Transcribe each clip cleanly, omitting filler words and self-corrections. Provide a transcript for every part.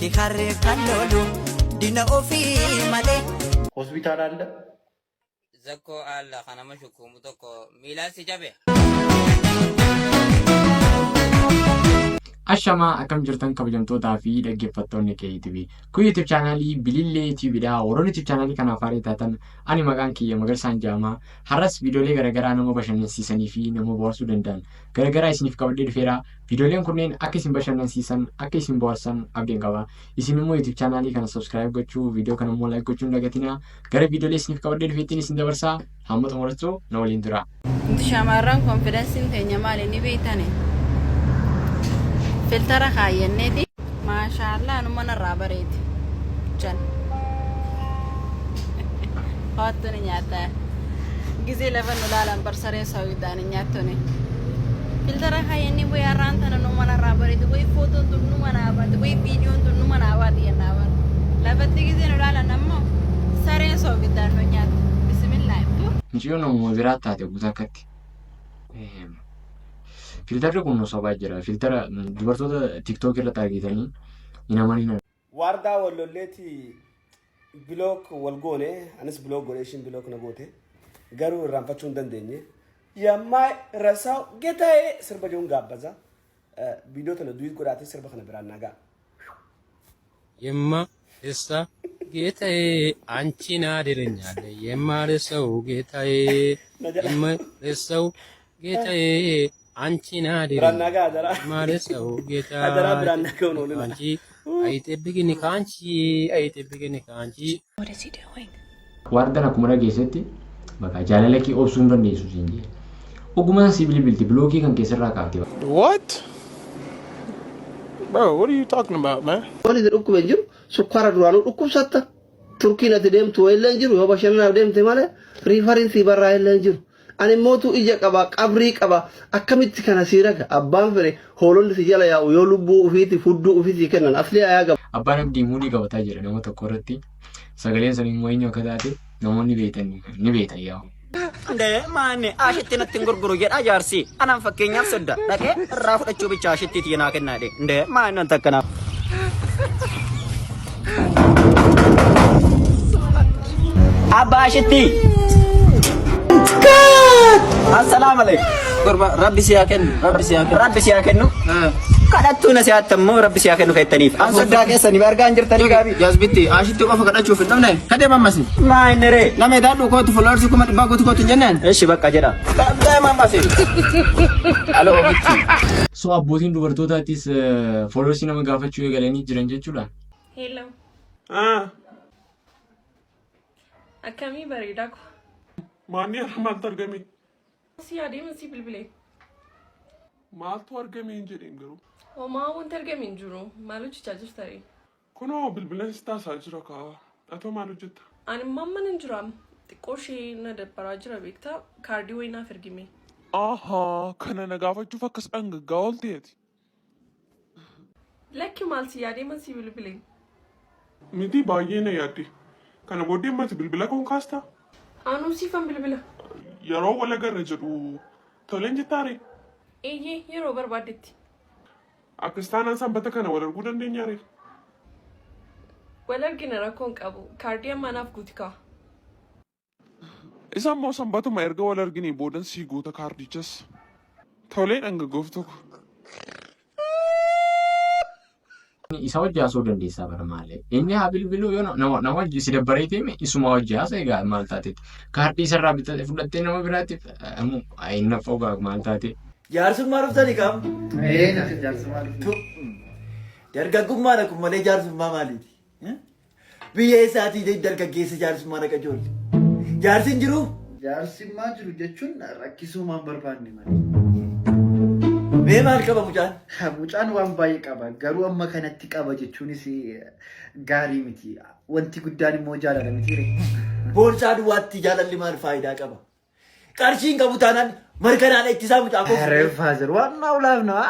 Beeki harree kan loolu dina ofii malee. Hospitaala አለ። Zakkoo Aalla ka nama shukkuumu tokko miilaan si cabe. Ashamaa akkam jirtan kabajamtootaa fi dhaggeeffattoonni KTV. Kun YouTube chaanaalii Bilillee TVdha. Warroonni YouTube chaanaalii kanaaf haaraa taatan ani maqaan kiyya Magarsaan Jaamaa. Har'as viidiyoolee garaagaraa nama bashannansiisanii fi nama bohaarsuu danda'an garaagaraa isiniif qabadhee dhufeera. Viidiyooleen kunneen akka isin bashannansiisan, akka isin bohaarsan abdiin qaba. Isin immoo YouTube chaanaalii kana subscribe gochuu, viidiyoo kana immoo like gochuu hin dagatinaa. Gara viidiyoolee isiniif qabadhee dhufeettiin isin dabarsaa. Hamma xumurattu na waliin tura. Nuti shamarran konfidansiin teenya maali ni beeytani? Filtara kaayyanneeti. Maashaallah numa narraa bareedi. Jan. Hoattu ni nyaata. Gizee lafa nu laalan bar sareen sawiidhaan hin nyaattuni. Filtara kaayyannee way har'aan tana numa narraa bareedi. Way footoon tun numa naa baate. Way viidiyoon tun numa naa baate jennaa bar. Lafatti gizee nu laalan ammoo sareen soogiddaan nu nyaatti. Bismillah. Mucayyoo namuma biraa taate guutuu akkatti. Filtarri kun nu sobaa jira. Filtara dubartoota TikTok irratti argitanii hin amanin. Waardaa wal lolleeti block wal goone anis block godhe ishiin block na goote garuu irraanfachuu hin dandeenye. Yammaa rasaw getae sirba jiruun gaabbaza. Viidiyoo tana duwit godhaatee sirba kana biraan naa ga'a. Yemma essa ጌታዬ አንቺን አድርኛለ የማልሰው ጌታዬ Na jedha. የማልሰው ጌታዬ አንቺን Biraan naa አድርኛለ ga'a adaraa. የማልሰው ጌታ Adaraa biraan naa ga'uun oolina. ከአንቺ አይጠብቅኝ ከአንቺ አይጠብቅኝ ከአንቺ What is he doing? Waardan akkuma dhageessetti bakka jaalala kee obsuu hin dandeessu siin jedhe. Ogumaan si bilbilti bilookii kan keessarraa kaafte. What? Bro, what are you talking about, man? Wanti itti dhukkube hin jiru. Sukkaara duraanuu dhukkubsatta. Turkiin ati deemtu wayillee hin jiru. Yoo bashannanaaf deemte malee riifariin sii barraa illee hin jiru. Ani mootu ija qaba, qabrii qaba. Akkamitti kana sii raga? Abbaan fedhe hoolonni si jala yaa'u yoo lubbuu ufiiti fudduu ufiitii kennan asli ayaa gaba. Abbaan Abdii muudii qabataa jira nama tokko irratti. Sagaleen sun immoo eenyu akka taate namoonni beektan ni beektan yaa'u. Ndee maanni ashitti natti hin gurguru jedha jaarsi. Anaan fakkeenyaaf sodda dhaqee irraa fudhachuu bicha ashittiiti naa kennaa jedhe. Ndee maanni wanta akkanaa. Abbaa ashitti. Assalaamu alaikum. Gorba rabbi si haa kennu rabbi si haa kennu. Rabbi si haa kennu. Kadhattuu na si'aatti ammoo rabbi si haa kennu keettaniif. An soddaa keessanii argaa hin jirtanii gaabii. Jasbitti ashitti qofa kadhachuuf hin dhufne kadee mammasi. Maa inni ree? Nama edaadhu kootu followers 400,000 guutu kootu hin jenneen. Ishi bakka jedha. Kadee mammasi. Alo ofitti. So abbootiin dubartootaattis followers nama gaafachuu eegalanii jiran jechuudha. Hello. Ah, Akkamii bareedaa ko. maanni har'a maaltu argame? Si yaadee si bilbilee. Maaltu argame hin jedheen garuu. Homaa wanti argame hin jiru. Maal hojjechaa jirta ree? Kunoo bilbilan si taasaa jira kaa. Atoo maal hojjetta? Ani immoo amma nan jira. Xiqqoo ishee na dabbaraa jira beektaa. Kaardii wayii naaf ergime. Ahaa, kana na gaafachuuf akkas dhangaggaa oolteeti. Lakki maal si yaadee man si bilbilee. Miti baay'ee na yaadde. Kana booddee ammati bilbila koon kaastaa? Anuu siifan bilbila. Yeroo wal agarra jedhu toleen jettaare? Eeyyee yeroo barbaaddetti. Akkas taanaan sanbata kana wal arguu dandeenyaare? Wal argina rakkoon qabu. Kaardii ammaa naaf guuti kaa. Isa immoo sanbatuma erga wal arginee boodan sii guuta kaardichas. Tolee dhangaggooftuu ko. Isa wajji haasa'uu dandeessaa bara maalee. Inni haa bilbiluu yoo nama nama wajji si dabbaree deeme isuma wajji haasa'e egaa maal taateeti. Kaardii isarraa bitate fudhattee nama biraatiif hin naffoo gaa maal taate. Jaarsummaa dhuftanii kam? Ee, jaarsummaa dhufne. Dargaggummaadha kun malee jaarsummaa maaliiti? Biyya eessaatii dargaggeessa jaarsummaa dhaqa ijoollee? Jaarsi hin jiruu? Jaarsummaa jiru jechuun rakkisuu maan barbaanne malee. Mee maal qaba mucaan? Mucaan waan baay'ee qaba. Garuu amma kanatti qaba jechuunis gaarii miti. Wanti guddaan immoo jaalala miti ree. Boorsaa duwwaatti jaalalli maal faayidaa qaba? Qarshii hin qabu taanaan marganaan ittisaa mucaa koo. Aree father waan naa ulaaf naa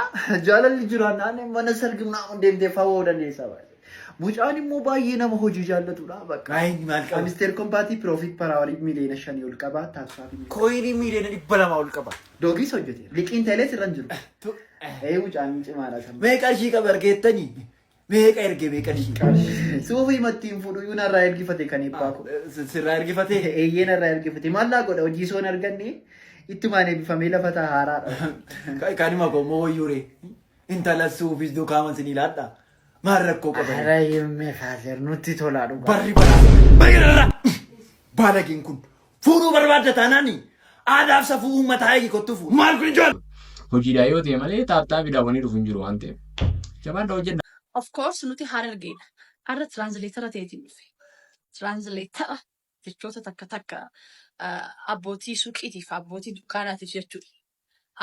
jaalalli jiraannaan mana sargi naa deemtee fawoo dandeessa. Mucaan immoo baay'ee nama hojii jaallatudha bakka. Maayini maal qaba? Amisteer Kompaatii Piroofiit Paraawarii 5 miiliyoona ol qaba. Taasisaa fi Kooyinii 200,000,000 ol qaba. Doogiis hojjeteera. Liqiin teelees irra hin jiru. Ee mucaan cimaadha. Mee qarshii qaba argeettanii? Meeqa erge mee qarshii? Suufii mattiin fuudhu narraa ergifate kan eebbaa koo. Sirraa ergifate? Eeyyee, narraa ergifate. Maal laa godha, hojii soon arganne ittumaan eebbifamee lafa ta'a haaraadha. Kanuma koo immoo wayyuure. Intala suufis duukaaman sin ilaadha. Maal rakkoo qaba? Ara yimmee father, nutti tolaa dhugaa. Barri balaa. Bagarra! Baalagiin kun fuudhuu barbaadda taanaani aadaaf safuu uummataa eegi, kottu fuudhu. Maal kun ijoollee? Hojiidhaa yoo ta'e malee taaptaabiidhaan wanni dhufu hin jiru waan ta'eef. Jabaadhaa, hojjedha. Of course, nuti Harargeedha. Har'a translator ta'eetiin dhufe. Translator jechoota takka takka abbootii suuqiitiif abbootii dukkaanaatiif jechuudha.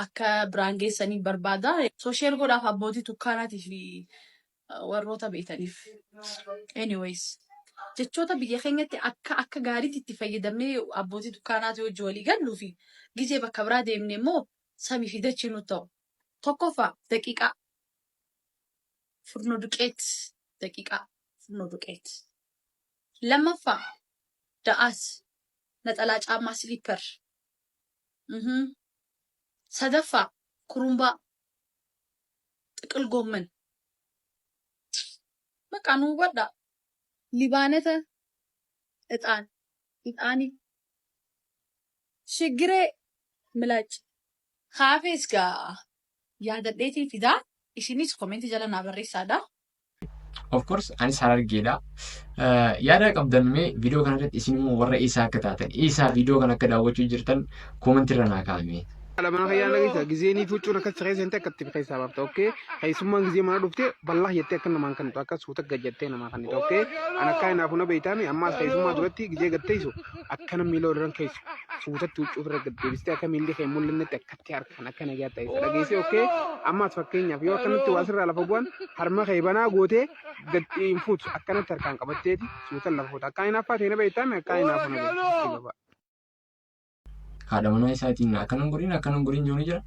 Akka biraan geessanii barbaada. So share godhaaf abbootii dukkaanaatiif fi warroota beekaniif. Anyways, jechoota biyya keenyatti akka gaariitti itti fayyadamnee abbootii dukkaanaatii wajji walii galluu fi gizee bakka biraa deemne immoo samii fi dachii nu ta'u. Tokkoffaa, daqiiqaa. Furnoo duqeet, daqiiqaa, furnoo duqeet. Lammaffaa, da'aas, naxalaa caammaa, slipper. Sadaffaa, kurumbaa, xiqil goomman. Maqaa nu hubadhaa. Libaanata, ixaan, ixaanii. Shiggiree, milac. Haafees gaa yaadadheetiin fidaa, isinis commentii jala naa barreessaadha. Of course, anis Harargeedha. Yaada qabdan mee viidiyoo kanarratti, isin immoo warra eessaa akka taatan, eessaa viidiyoo kana akka daawwachuu jirtan commentii irra naa kaa'ame. Mana kiyyaa dhageessa, gizeenii huccuun akkas keessa hin akka itti keessaa baafta, okay? Keessummaan gizee mana dhufte bal'aa jettee akka namaan kennitu, akka suuta gad jettee namaa kennitu, okay? An akka hinaafu na beektaami. Ammaas keessummaa duratti gizee gad teessu akkana miila walirran keessu, suutatti huccuu ofirra gad deebistee akka miilli kee mul'annetti akkatti harkaan akka nagaa ta'e dhageessee, okay? Ammaas fakkeenyaaf yoo akkanatti waa sirraa lafa bu'an harma kee banaa gootee gad hin fuutu, akkanatti harkaan qabatteeti suutan lafa fuuta. Akka hinaaffaa ta'e na beektaami, akka hinaafu na beekta. Haadha manaa isaatiin akkana hin godhin, akkana hin godhin jiru ni jira.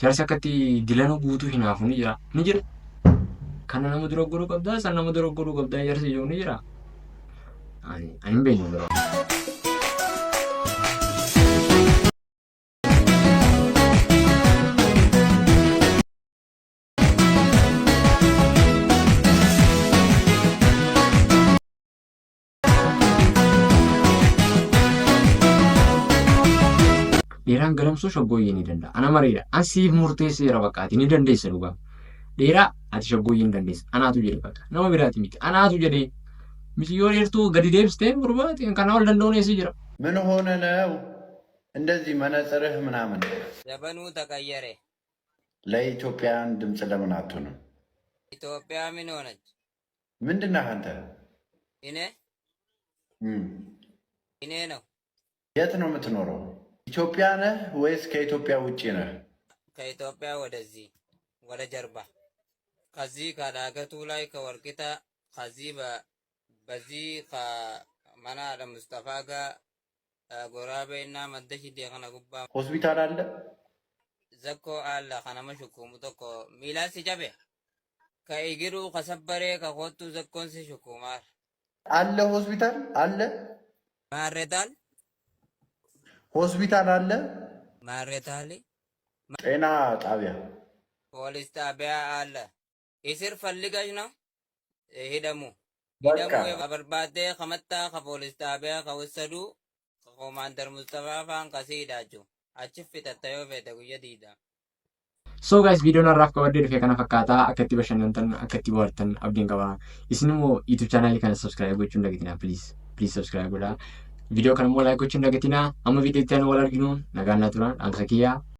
Jaarsi akkatti dilana guutuu hinaafu ni jira. Ni jira. Kana nama dura godhuu qabdaa, san nama dura godhuu qabdaa jaarsi jiru ni jira. Ani hin beeknu biroo. Dheeraan galamsoo shaggooyyee ni danda'a. Ana mariidha. An siif murteesseera, bakka ati ni dandeessa dhugaa. Dheeraa ati shaggooyyee ni dandeessa. Anaatu jedhe bakka. Nama biraati miti. Anaatu jedhee. Miciyyoo dheertuu gadi deebistee gurbaati kanaa ol danda'uun eessa jira? ምን ሆነ ነው እንደዚህ መነጽርህ ምናምን? ዘመኑ ተቀየረ። ለኢትዮጵያውያን ድምፅ ለምን አትሆንም? ኢትዮጵያ ምን ሆነች? ምንድን ነህ አንተ? እኔ እኔ ነው። የት ነው የምትኖረው? ኢትዮጵያ ነህ ወይስ ከኢትዮጵያ ውጭ ነህ? ከኢትዮጵያ ወደዚህ ወደ ጀርባ ከዚህ ከዳገቱ ላይ ከወርቂታ ከዚህ በዚህ ከመና ሙስጠፋ ጋር ጎራቤና መደሽ ከነ ጉባ። ሆስፒታል አለ? ዘኮ አለ ከነመ ሹኩሙ tokko miilaan si cabe ka igiru ka sabbaree ka kottu zakkoon si shukumaar. አለ፣ ሆስፒታል አለ። ማሬታል። ሆስፒታል አለ። ማሬታል። ጤና ጣቢያ? ፖሊስ ጣቢያ አለ። እስር ፈልገሽ ነው ሂደሙ። በቃ። ሂደሙ በርባዴ ከመጣ ከፖሊስ ጣቢያ ከወሰዱ ኮማንደር ሙስጠፋ ፋን ከሲ ሂዳችሁ achi fixatta yoo feete guyya diida. So guys, viidiyoon har'aaf qabadhee dhufe kana fakkaataa. Akka itti bashannantan, akka itti bohaartan abdiin qaba. Isin immoo YouTube channelii kana subscribe gochuun dagatinaa, please. Please subscribe godhaa. Viidiyoo kana immoo like gochuun dagatinaa. Amma viidiyoo itti aanu wal arginu, nagaan naa turaa, dhaamsa kiyyaa.